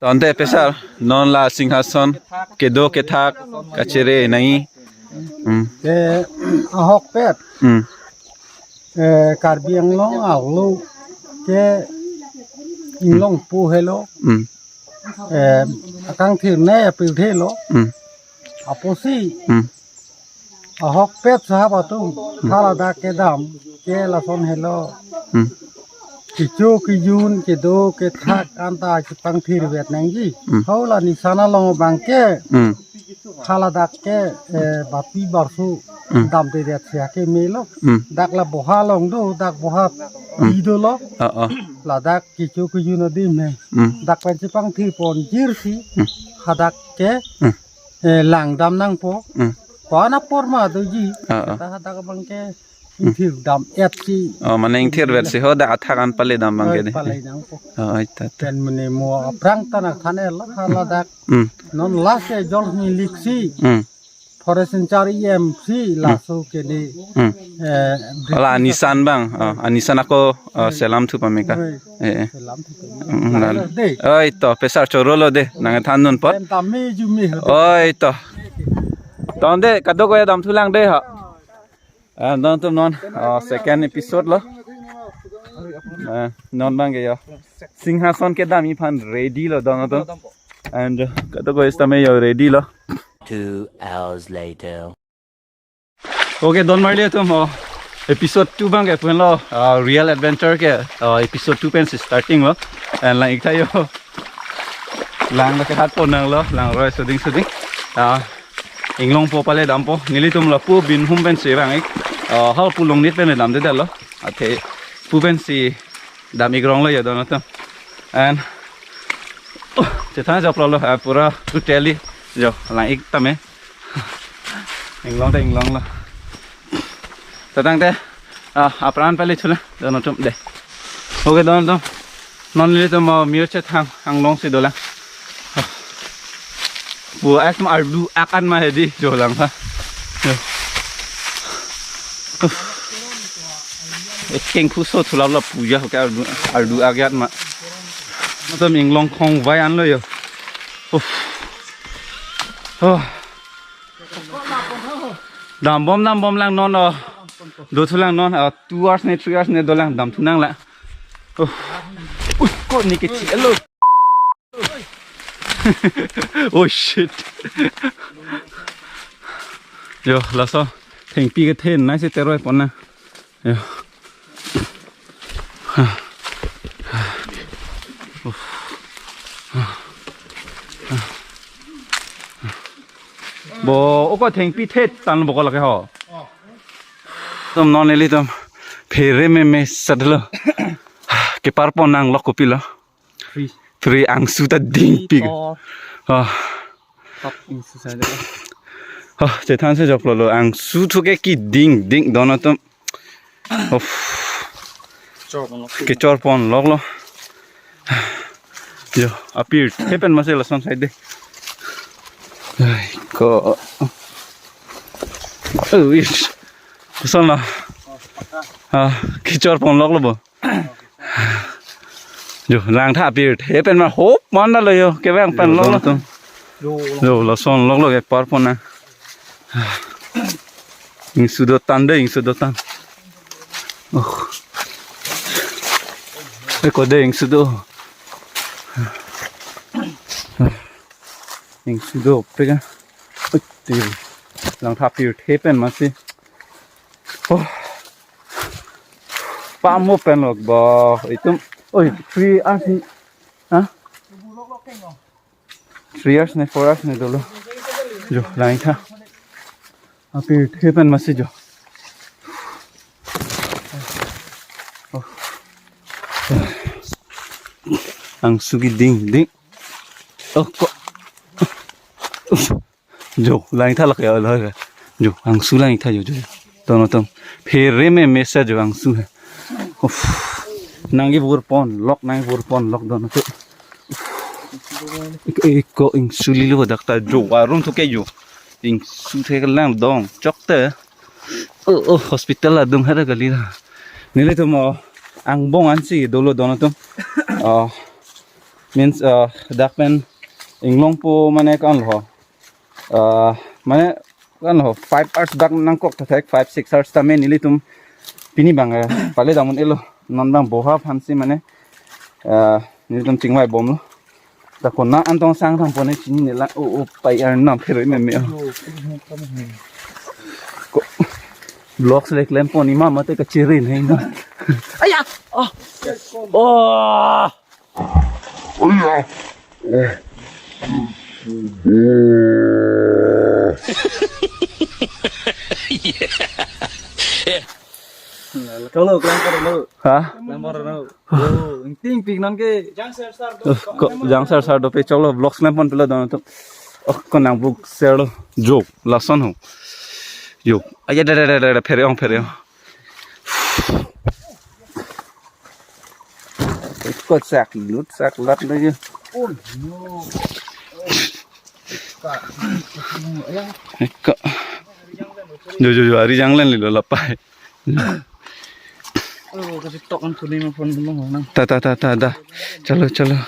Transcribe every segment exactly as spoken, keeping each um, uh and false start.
Tangte pesar, non la Singhason kedo kethak kachere nai. Hmm. Ke ahokpet. Hmm. Eh, Karbi Anglong arlo ke Inglongpo helo. Hmm. Eh, akangthir ne apirthe lo. Hmm. Apotsi. Hmm. Ahokpet sahap atum, hmm, haladak kedam ke lason helo. Hmm. Kecho kejun, kedo kethak anta chepangthirvet nangji. Hmm. Hala nisan along abangke. Hmm. Haladak ke, eh, bapi barsu, hmm, damdedet si akeme lo. Hmm. Dak la boha along do, dak boha, hmm, pi dolo. Oh, oh. Ladak kecho kejun adim he. Hmm. Dak pen chepangthir ponjir si. Hmm. Hadak ke, hmm, eh, langdam nangpo. Hmm. Ko-an apor ma doji. Ah, ah. Ta hadak abangke ingthir dam-et si. Oh, mane ingthirvet si ho dak athak an pale dam abangke. Oi, de. Pale nangpo. Oh, oi, ta, ta. Pen mane mo aphrang ta nangthan-et lo haladak. Hmm. Non last ke jol ni liksi. Hmm. Forest Ranger E M si, hmm, laso ke di. Hmm. Eh, ala British nisan abang, oh, anisan ako, oh, eh, selam thu pame ka. Eh. Eh, eh. Selam thu pame. Hmm, hmm, lalo. Dei. Oi to, pesar choro lo de, nangthandun pot. Pen tame jumi ho. Oi to. Tangte kadokave damthulang de ha. Ah, don atum non, ah, second episode lo. Ah, non abangke yo. Singhason kedam aphan ready lo don atum. And, uh, kadokave sitame yo ready lo. Two hours later. Okay, don marli atum, oh, episode two abangke pu henlo, ah, real adventure ke, ah, episode two pensi starting lo. And lang-ik tha yo. Lang lo ke hat pon nanglo, langroi soding soding. Ah, Inglongpo pale dampo, nelitum lapu Binhum pensi vang-ik. Ah, halapu Longnit pen damdedetlo. Athe pu pensi dam-ik rong lo yo don atum. And, oh, chethan joklo lo, ah, pura totally jo lang-ik tame. Inglong ta inglong lo. Tangte, ah, apran pale chula don atum de. Okay, don atum. Non nelitum, ah, mir chethang anglong si dolang. Bu asma ardu akan ma hedi jo lang ha. Jo. Uff. Ekeng puso thulap lap puja ho ke ardu, ardu agyat ma. Atum inglong khong vai anlo yo. Uff. Oh. Dambom dambom lang non, oh. Dothulang non, oh, two hours ne three hours ne dolang damthunang la. Oh. Ui, ko ni ke chi alo. Oh shit. Yo, laso thengpi kethenei si teroi pon nang. Yo. Bo, oko thengpi thet tan bo ko lake ho. Atum non nelitum phere meme sat lo. Kepar pon nanglo kopilo. Free. Free, angsu ta dingpik. Free for, ah, top ingsu sa de. Ah, chethan si joklo lo, angsu thu ke keding ding don atum. Of. Chor pon lok. Kechor pon loklo. Yo, apirthe pen masi lason side de. Ai, ko. Oh, ish. Koson lo. Ah, kechor pon loklo bo. Jo, langtha apirthe pen ma hop man dalo yo, kevang pen lo. Yo, lason loklo kepar pon nang. Ingsu dotan de, ingsu dotan. Oh. Eko de ingsu do. Ingsu do, pega. Oi, ti. Langtha apirthe pen masi. Oh. Pamo pen lok bo. Itum. Oi, three hours ni. Ha? Three hours ne, four hours ne dolo. Jo, langtha. Apirthe pen masi jo. Oh. Angsu keding ding. Oh, ko. Jo, langtha lake alo. Jo, angsu langtha jo, jo. Don atum. Phere meme sa jo angsu he. Uff. Nangkevur pon lok, nangkevur pon lok don atum. Eko, eko ingsu lilo dak ta jo. Arum thu ke jo. Ingsu the kelang dong. Chokte. Oh, oh, hospital adung hera kali la. Nelitum angbong ansi dolo don atum. Oh. Means, uh, dak pen inglongpo mane ko-an lo. Uh, mane ko-an lo, five hours bak nangkok ta thek, five, six hours tame nelitum pini abang, eh, pale dam un-elo, non abang boha aphansi mane, eh, nelitum chingvai bomlo. Ta konat an tong sang thang pone chinine lang, o, o, pai Arnam pheroi meme. Ko, vlogs le klem pon ima mate kachirin hai na. Aya! Oh! Oh! Cholo, kelang karo lo. Ha? Kelang karo lo. Oh, ingting pik non ke. Ko, jang sar sar dope cholo, vlogs klem pon pelo don to. Oh, ko nang buk ser lo. Jo, lason ho. Jo. Aya da da da da, da, phere ong, phere ong. Ko sak lut, sak lat lagi. Oh, no. Ko. Jo, jo, jo, ari janglen lilo lapai. Oh, kasi tok an kuning ma phone kuning nang. Ta, ta, ta, ta, da. Chalo, chalo.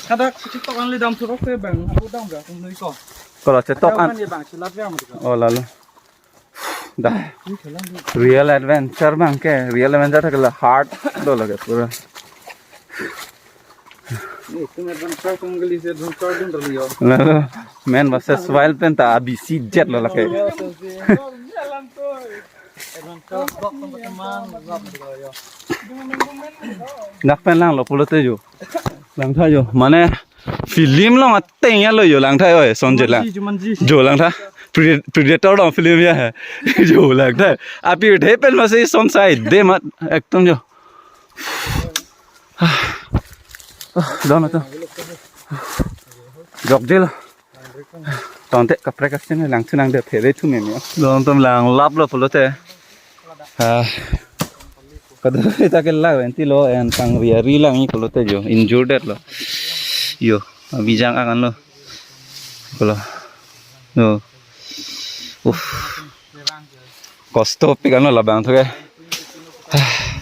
Hadak si tok an le dam surok te bang, aku dam ga, tung nui ko. Kalau cetok an. Kan ye bang, silat ya, mati ko. Oh, lalo. Da. Ini jalan ni. Real adventure abang ke, real adventure ke la hard do lage pura. Ni, tum adventure, tum geli se adventure dun rali yo. Lalo, man versus wild pen ta abisi jet lo lake. Jalan tu. Adventure, vlog teman-teman, vlog gitu yo. Dak pen lang lo pulote jo. Langtha jo. Mane film along ateng ya lo jo, langtha oi, Sonjet lang. Jumanji, Jumanji. Jo langtha. Pre-, Predator along film ya hai. Jo langtha. Aphi de pen masi son sai de mat ekdom jo. Ah, don atum. Jok jelo. Tangte kaprek asin lang thu nang de phere thu meme. Don atum lang lap lo pulote. Ah. Kadokave ta ke lang enti lo en pangri ari lang-i pulote jo injured lo. Yo, abijang akan lo. Pulo. No. Uff. Kosto pik an lo labang thu ke.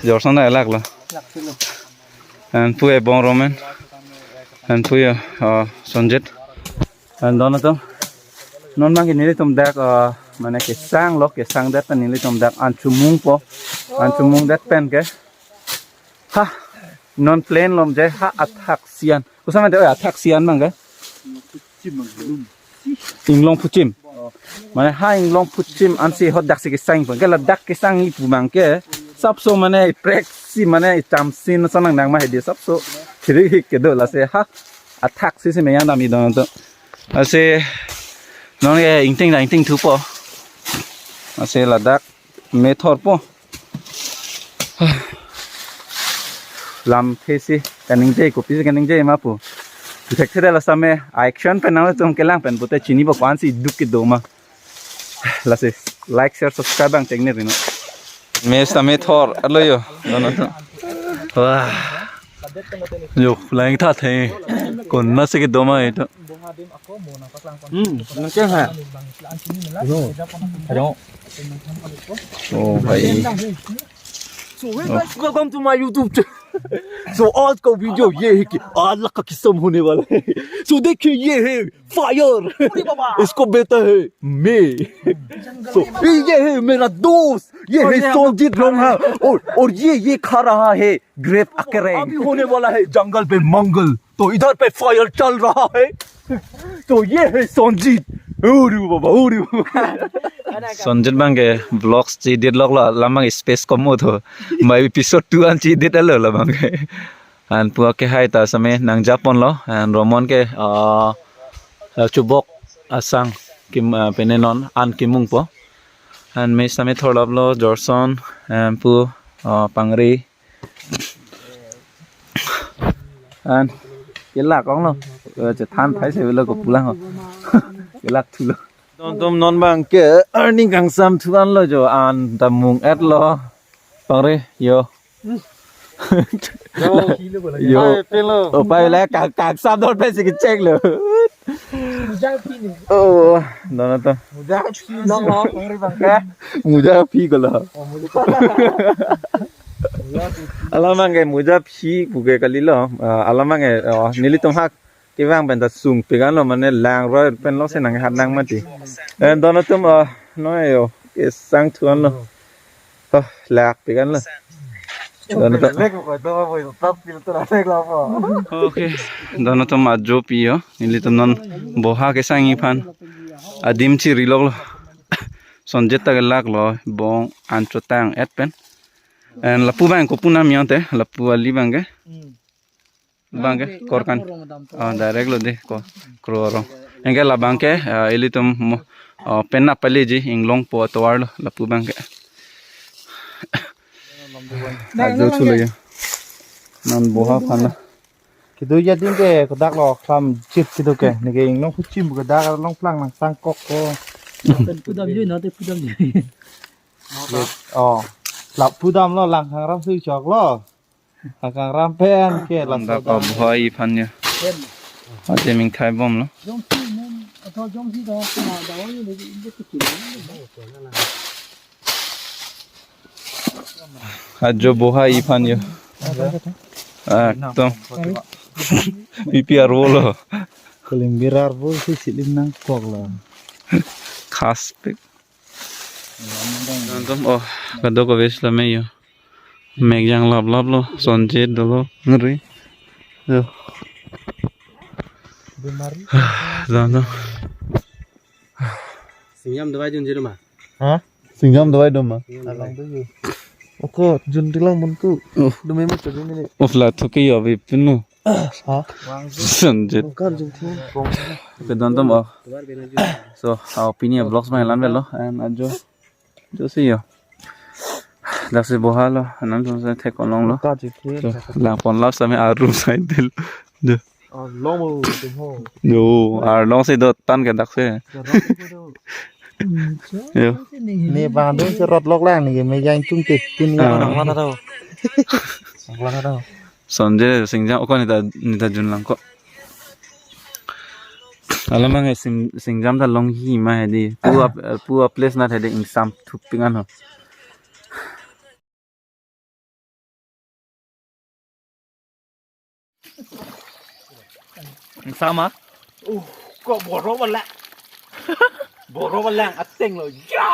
Jorson ta elak lo. An pu ebong Roman. An pu yo, oh, Sonjet. An don atum. Non abang ke nelitum dak, ah, mane kesang lo, kesang det pen nelitum dak an chomungpo. An chomung det pen ke. Ha, non plane lom je ha athak sian. Koson mate oi athak sian abang ke? Inglong Phuchim. Mane ha Inglong Phuchim ansi hot dak si kesang pon. Ke ladak kesang-i pu abang ke. Sapso mane prek si mane chamsin sonang nang ma hedi sapso. Kiri hik kedo lasi ha. Athak si si meyang dam-i don to. Lasi non ke ingting da ingting thupo. Lasi ladak methorpo. Lam phesi kaningje, kopisi kaningje ma pu. Thek thek la same action pen nangtum kelang pen pute chinipo ko-ansi duk kedo ma. Lasi like, share, subscribe abang chengne rino. Mesa methor alo yo. No, no, no. Wah. Yo, lang tha the. Konatsi kedo ma itum. Hmm, nang ke ha. No. Ayo. Oh, bhai. So hey guys, welcome to my YouTube channel. So आज का वीडियो ये है कि अलग का किस्म होने वाला है। So देखिए ये है फायर। इसको बेटा है मैं। So ये है मेरा दोस्त, ये है संजीत रोंगहा और और ये ये खा रहा है ग्रेप अकेरेंग। अभी होने वाला है जंगल पे मंगल। तो इधर पे फायर चल रहा है। तो ये है Sanjeet. Uri baba, uri baba. Sonjet abang ke vlogs chi-edit lok la, lam abang space kom mo tho. Mai episode two an chi-edit alo labang ke. An pu ke hai ta same nang japon lo. An Roman ke, ah, ah, chubok asang kim, ah, pene non an kimungpo. An me same thorlap lo Jorson, an pu, ah, pangri. An kelak ong lo. Eh, chethan thai se lo ko pulang ho. Kelak thu lo. Don atum non abang ke earning kangsam thu an lo jo an ta mung-et lo. Pangri yo. Yo. Pai pelo. Oh, pai le kang, kangsam don pen si kechek lo. Mujang pi ni. Oh, dono to. Mujang pi long long, pangri bangke. Mujang pi ko lo. Oh, mujang. Mujang pi. Alam bangke mujang pi puke kali lo. Ah, alam bangke, oh, nelitum hak kevang pen ta sungpik an lo, mane langroi pen lo si nanghat nang mati. Eh, dono tum, oh, no yo, kesang thuan lo. Oh, lakpik an lo. Dono tum. Lek ko to, boy, tap pil to lek lo po. Okay, dono tum ajo pi yo. Nelitum non boha kesangji aphan adim chiri lok lo. Sonjet ta kelak lo, bong an chotang et pen. And lapu bang ko punam yonte, lapu ali bangke. Bangke, korkan. Ah, direct lo de ko, kro arong. Anke labangke, ah, ilitum mo, ah, penap paleji, inglongpo atovar lo, lapu bangke. Ajo chulo ya. Non boha aphan lo. Kedo ya din ke kodak lo, klam chip kedo ke. Neke inglong huchim kodak long plang nang tangkok ko. Pen pudam jui, no te pudam jui. Oh. Lapu dam lo, lang khangram si chok lo. Khangram pen ke la. Dak soda. Boha aphan ya. Pen. Ate ming thai bom lo. Jongsi men, atau jongsi dah, kena dah, oh, ini, ini, ini, ini. Ajo boha aphan ya. Ekdom. Pipi arvo lo. Kolimbir arvo si silim nangkok lo. Khas pik. Nontum, oh, kadokave si lame yo. Mek jang lap lap lo, sonjet dolo, ngeri. Yo. Nontum. Singjam dawai dun jero ma? Ha? Singjam dawai dun ma? Alang tu yo. Oko, jun tilang mun tu. Oh. Dumi mo tu dumi ni. Oh, la thuki yo, bipinu. Ha? Sonjet. Bukan jun tilang. Oke, nontum, oh. So, ah, pini ya vlogs main lan velo, and ajo. Ajo si yo. Daksi boha lo, anam tum sa thek kolong lo. Ka jikir. So, lang pon lap same arum side del. Jo. Ah, long mo tum ho. Jo, ar long si do tan ke daksi. Yo. Ne bang dun si rot lok lang ne, me jang tum te tin ya. Ah. Lang mana tau. Lang mana tau. Sonje singjam okon neta, neta jun lang ko. Alam bang sing, singjam ta longji ma hedi. Pu ap, pu a place nat hedi ingsam thupik an ho. Ingsam ma? Uh, kok boro bala. Boro bala ateng lo. Ya!